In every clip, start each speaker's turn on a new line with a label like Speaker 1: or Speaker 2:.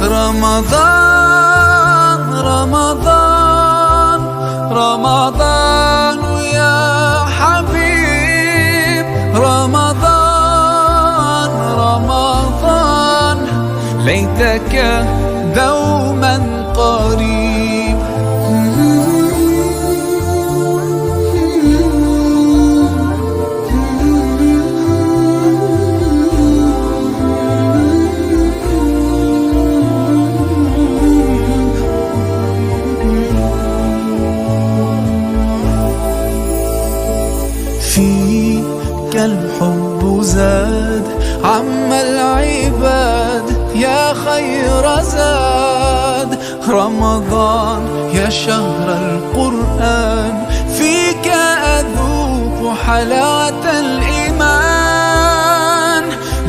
Speaker 1: رمضان رمضان رمضان يا حبيب رمضان رمضان ليتك دوما قريب فيك الحب زاد عم العباد يا خير زاد رمضان يا شهر القرآن فيك أذوق حلاوة الإيمان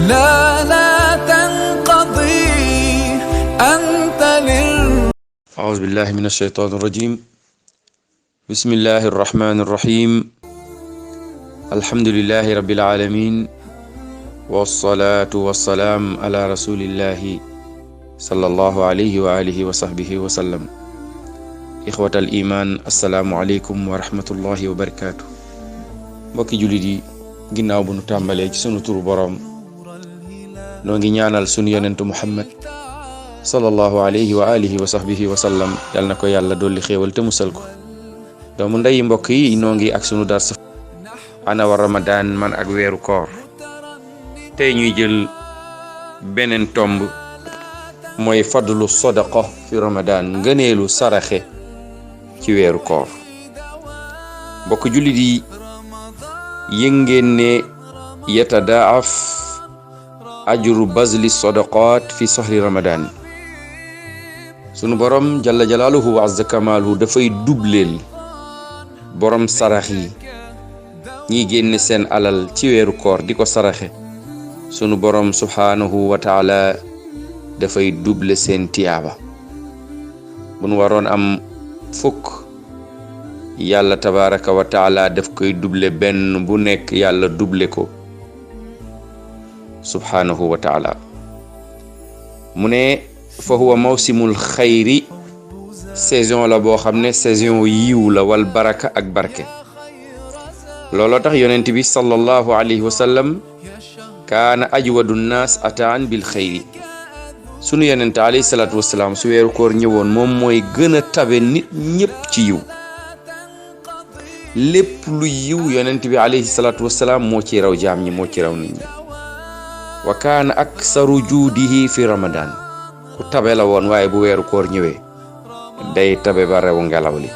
Speaker 1: لا تنقضي أنت
Speaker 2: أعوذ بالله من الشيطان الرجيم بسم الله الرحمن الرحيم الحمد لله رب العالمين والصلاة والسلام على رسول الله صلى الله عليه وآله وصحبه وسلم إخوة الإيمان السلام عليكم ورحمة الله وبركاته mbokki jullit yi ginnaaw bu nu tàmbalee ci sunu turu boroom noo ngi ñaanal sunu yonentu Muhammad sallallahu alayhi wa alihi wa sahbihi wa sallam yal na ko yàlla dolli xéewal te musal ko doomu ndeyi mbokk yi noo ngi ak sunu dars ana wa ramadan man ak weeru koor tey ñuy jël beneen tomb mooy fadlu sadaqa fi ramadan ngëneelu saraxe ci weeru koor mbokk jullit yi yëngeen ne yatadaaf ajru bazli sadaqat fi sahri ramadan sunu borom jalla jalaaluhu wa azza kamaaluhu dafay dubleel borom sarax yi ñi génne seen alal ci weeru koor di ko saraxe sunu borom subhaanahu wa taala dafay double seen tiyaaba bu nu waroon am fukk yàlla tabaraka wa taala daf koy double benn bu nekk yàlla double ko subhaanahu wa taala mu ne fa huwa mawsimul xayri saison la boo xam ne saison yiw la wal baraka ak barke looloo tax yonent bi sallallahu alayhi wa sallam kaana ajwadu nnaas ataan bil xayri sunu yonent alayhi salaatu wasalaam su weeru koor ñëwoon moom mooy gën a tabe nit ñépp ci yiw lépp lu yiw yonent bi alayhi salaatu wasalaam moo ci raw jaam ñi moo ci raw nit ñi wa kaana aksaru juudihi fi ramadan ku tabe la woon waaye bu weeru koor ñëwee day tabe ba rew ngelaw li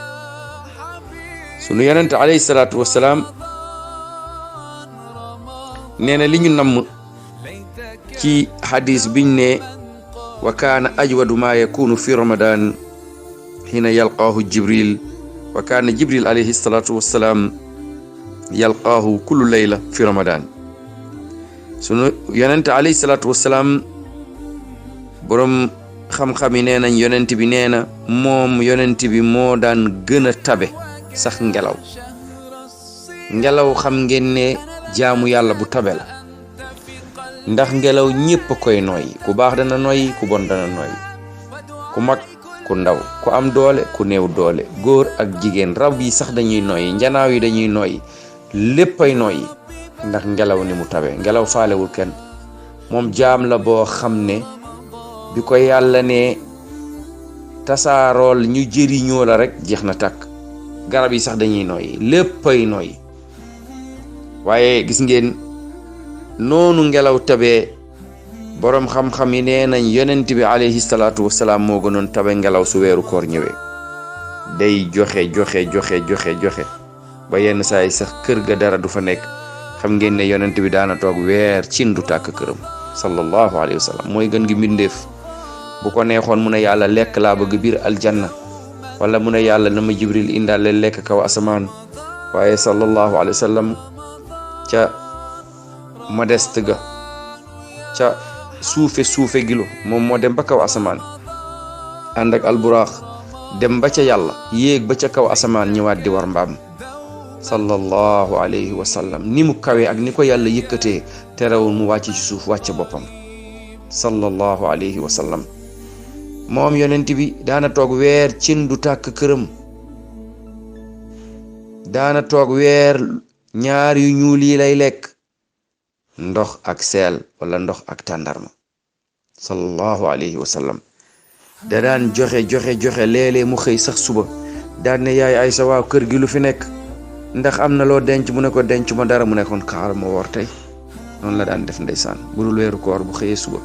Speaker 2: sunu yonent alayhi salaatu wasalaam nee na li ñu namm ci hadis biñ ne wa kaana ajwadu ma yakunu fi ramadan hina yalqaahu jibril wa kaana jibril alayhi salaatu wasalaam yalqaahu kullu layla fi ramadan sunu yonent alayhi salaatu wasalaam borom xam-xam yi nee nañ yonent bi nee na moom yonent bi moo daan gën a tabe sax ngelaw xam ngeen ne jaamu yàlla bu tabe la ndax ngelaw ñépp koy noyyi ku baax dana noyyi ku bon dana noyyi ku mag ku ndaw ku am doole ku néew doole góor ak jigéen rab yi sax dañuy noyyi njanaaw yi dañuy noyyi léppay noyyi ndax ngelaw ni mu tabe ngelaw faalewul kenn moom jaam la boo xam ne bi ko yàlla ne tasaarool ñu jëriñoo la rek jeex na tàkk garab yi sax dañuy noyyi léppay noyyi waaye gis ngeen noonu ngelaw tabee boroom xam-xam yi nee nañ yonent bi alayhi salaatu wasalaam moo gënoon tabe ngelaw su weeru koor ñëwee day joxe ba yenn saa yi sax kër ga dara du fa nekk xam ngeen ne yonent bi daana toog weer cin du tàkk këram sallallahu alayhi wa sallam mooy gën gi mbindeef bu ko neexoon mu ne yàlla lekk laa bëgg biir aljanna wala mu ne yàlla na ma jibril indaale lekk kaw asamaan waaye sallallahu alayhi wa sallam ca modeste ga ca suufe gilo moom moo dem ba kaw asamaan ànd ak alburaax dem ba ca yàlla yéeg ba ca kaw asamaan ñëwaat di war mbaam sallallahu alayhi wa sallam ni mu kawee ak ni ko yàlla yëkkatee terewul mu wàcc ci suuf wàcc boppam sallallahu alayhi wa sallam moom yonent bi daana toog weer cin du tàkk këram, daana toog weer ñaar yu ñuul yi lay lekk, ndox ak seel wala ndox ak tàndarma sallallahu alayhi wa sallam. da daan joxe léeg-léeg mu xëy sax suba daan ne yaay Aysa, waaw kër gi lu fi nekk, ndax am na loo denc? mu ne ko denc ma dara. mu nekkoon xaaral ma woor tey. noonu la daan def ndeysaan bu dul weeru koor bu xëyee suba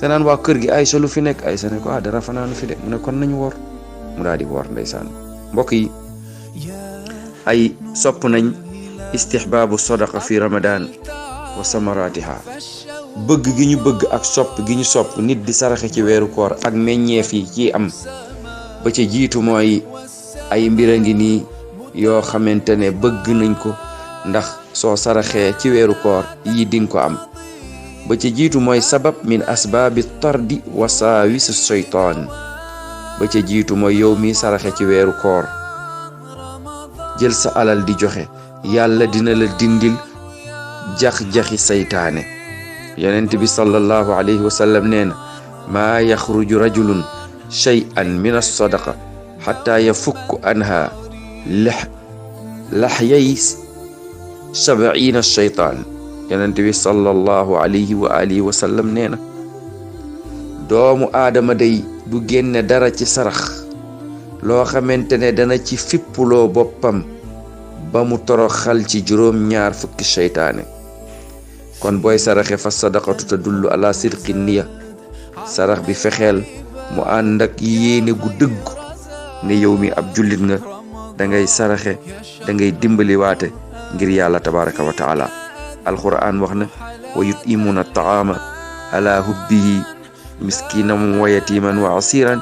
Speaker 2: te naan waa kër gi Aysa lu fi nekk? Aysa ne ko dara fanaanu fi de. mu ne kon nañu woor. mu daal di woor ndeysaan. mbokk yi, ay sopp nañ istihbaabu sadaqa fi ramadan wa samaratiha. bëgg gi ñu bëgg ak sopp gi ñu sopp nit di saraxe ci weeru koor ak meññeef yi ci am. ba ca jiitu mooy ay mbir a ngi nii yoo xamante ne bëgg nañ ko, ndax soo saraxee ci weeru koor yi dinga ko am. ba ca jiitu mooy sabab min asbaabi tardi wa saawisi seytaan. ba ca jiitu mooy yow mi saraxe ci weeru koor jël sa alal di joxe, yàlla dina la dindil jax-jaxi saytaane. yonent bi sallallahu alayhi wa sallam nee na maa yaxruju rajulun shay'an min as-sadaqa xataa yafukku anha laxyay sabiina shaytaan. yonent bi sallallahu alayhi wa alihi wa sallam nee na doomu aadama day du génne dara ci sarax loo xamante ne dana ci fippuloo boppam ba mu toroxal ci juróom-ñaar fukki seytaane. kon booy saraxe fa sadaqatu tadullu ala sidqi niya. sarax bi fexeel mu ànd ak yéene gu dëggu ne yow mi ab jullit nga, da ngay saraxe, da ngay dimbali waate ngir yàlla tabaraka wa taala. alquran wax na wa yutimuna taama ala hubbihi miskinan wa yatiman wa asiran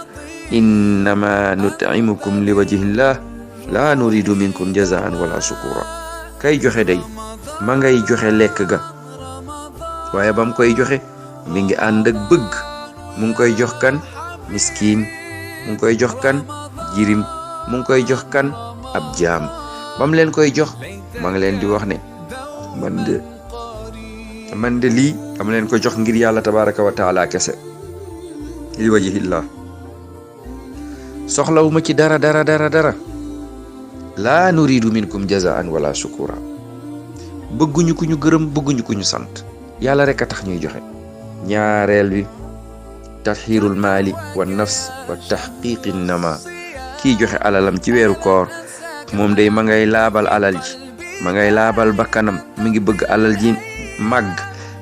Speaker 2: innama nut'imukum li wajhillah la nuridu minkum jazaan wala shukura. kay joxe day ma ngay joxe lekk ga, waaye bam koy joxe mi ngi ànd ak bëgg. mu ngi koy jox kan? miskiin. mu ngi koy jox kan? jirim. mu ngi koy jox kan? ab jaam. bam leen koy jox ma ngi leen di wax ne man de lii dama leen ko jox ngir yàlla tabaraka wa taala kese, li wajhillah. soxlawuma ci dara. laa nuridu minkum jazaan wala shukura. bëgguñu ku ñu gërëm, bëgguñu ku ñu sant, yàlla rek a tax ñuy joxe. ñaareel bi tatxiirul maali wa nafs wa taxqiqi nama. kii joxe alalam ci weeru koor moom day ma ngay laabal alal ji, ma ngay laabal bakkanam, mi ngi bëgg alal ji màgg,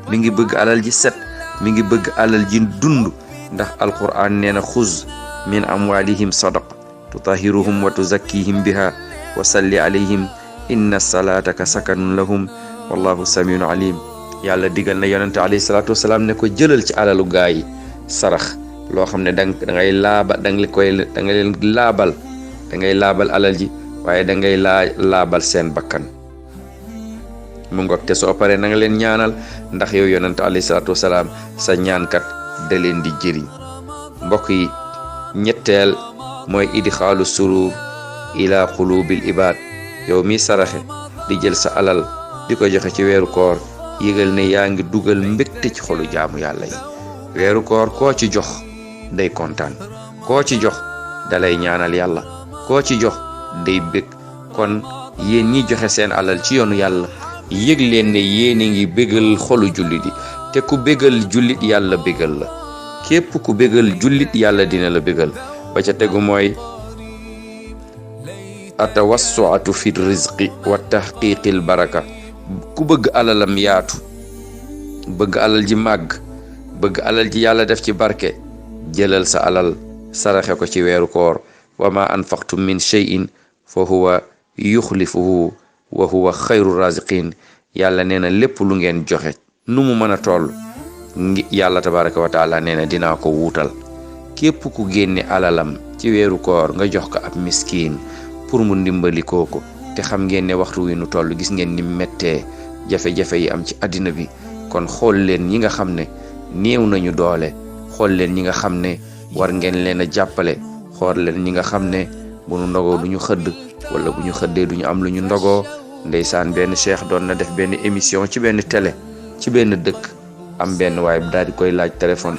Speaker 2: mi ngi bëgg alal ji set, mi ngi bëgg alal ji dund. ndax alquran nee na xuz min amwalihim sadaqa tutahiruhum wa tuzakkihim biha wa salli alayhim inna salataka sakanun lahum wallahu samiun alim. yàlla digal na yonente alayhi salatu wasalaam ne ko jëlal ci alalu gaa yi sarax loo xam ne da ngay leen laabal, da ngay laabal alal ji, waaye da ngay laabal seen bakkan. mu ngoog te soo paree na nga leen ñaanal, ndax yow yonente alayhi salatu wasalaam sa ñaankat da leen di jëriñ. mbokk yi, ñetteel mooy idxaalu surur ila qulubil ibad. yow mi saraxe di jël sa alal di ko joxe ci weeru koor, yëgal ne yaa ngi dugal mbégte ci xolu jaamu yàlla yi. weeru koor koo ci jox day kontaan, koo ci jox dalay ñaanal yàlla, koo ci jox day bég. kon yéen ñi joxe seen alal ci yoonu yàlla, yëg leen ne yéen a ngi bégal xolu jullit yi, te ku bégal jullit yàlla bégal la. képp ku bégal jullit yàlla dina la bégal. ba ca tegu mooy atawassuatu fi rizqi wa tahqiqil baraka. ku bëgg alalam yaatu, bëgg alal ji màgg, bëgg alal ji yàlla def ci barke, jëlal sa alal saraxe ko ci weeru koor. wa ma anfaqtum min shay'in fa huwa yuxlifuhu wa huwa xayru raziqin. yàlla nee na lépp lu ngeen joxe nu mu mën a toll, yàlla tabaraka wa taala nee na dinaa ko wuutal. képp ku génne alalam ci weeru koor nga jox ko ab miskiin pour mu ndimbali ko, te xam ngeen ne waxtu wi nu toll gis ngeen ni mettee jafe-jafe yi am ci àddina bi. kon xool leen ñi nga xam ne néew nañu doole, xool leen ñi nga xam ne war ngeen leen a jàppale, xool leen ñi nga xam ne bu nu ndogoo du ñu xëdd, wala bu ñu xëddee du ñu am lu ñu ndogoo. ndeysaan benn cheikh doon na def benn émission ci benn télé ci benn dëkk, am benn waaye daal di koy laaj téléphone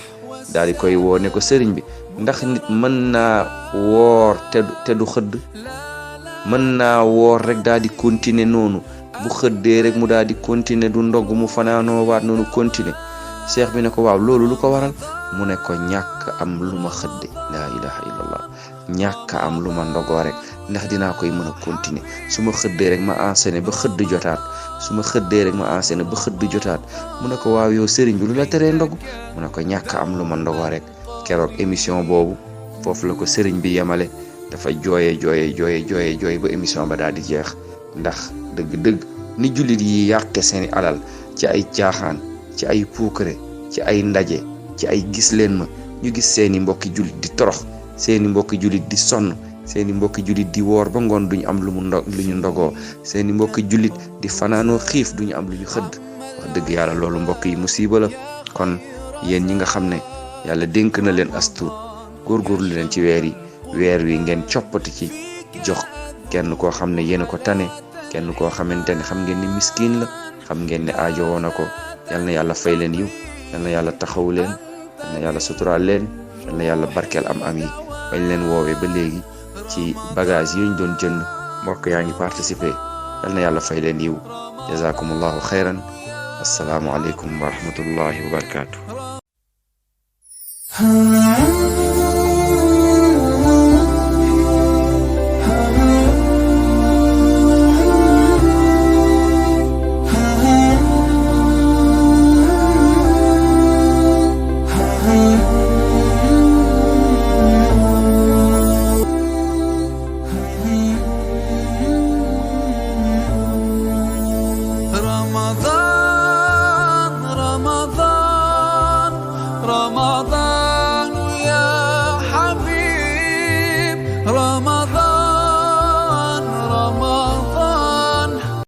Speaker 2: daal di koy woo ne ko sëriñ bi ndax nit mën naa woor te du xëdd, mën naa woor rek daal di continuer noonu, bu xëddee rek mu daal di continuer, du ndog mu fanaanoo waat noonu continuer. cheikh bi ne ko waaw loolu lu ko waral, mu ne ko ñàkk am lu ma xëdde, laa ilaha illallah, ñàkk am lu ma ndogoo rek, ndax dinaa koy mën a continuer. su ma xëddee rek ma enseigné ba xëdd jotaat, su ma xëddee rek ma enseigné ba xëdd jotaat. mu ne ko waaw yow sëriñ bi lu la teree ndogu, mu ne ko ñàkk am lu ma ndogoo rek. keroog émission boobu foofu la ko sëriñ bi yemale, dafa jooye ba émission ba daal di jeex. ndax dëgg-dëgg ni jullit yi yàqe seeni alal ci ay caaxaan, ci ay puukare, ci ay ndaje, ci ay gis leen ma, ñu gis seeni mbokki jullit di torox, seeni mbokki jullit di sonn, seeni mbokki jullit di woor ba ngoon duñu am lu ñu ndogoo, seeni mbokki jullit di fanaanoo xiif duñu am lu ñu xëdd. wax dëgg yàlla loolu mbokk yi musiba la. kon yéen ñi nga xam ne yàlla dénk na leen astuut, góorgóorlu leen ci weer wi ngeen coppati ci jox kenn koo xam ne yéen a ko tane, kenn koo xamante ne xam ngeen ni miskin la, xam ngeen ne aajo woon na ko. yal na yàlla fay leen yiw, yal na yàlla taxaw leen, yal na yàlla suturaal leen, yal na yàlla barkeel am yi. bañ leen woowee ba léegi ci bagage yi ñu doon jënd mbokk yaa ngi participer, yal na yàlla fay leen yiw. jazakumullahu xayran. assalaamu aleykum wa rahmatullahi wa barakaatu.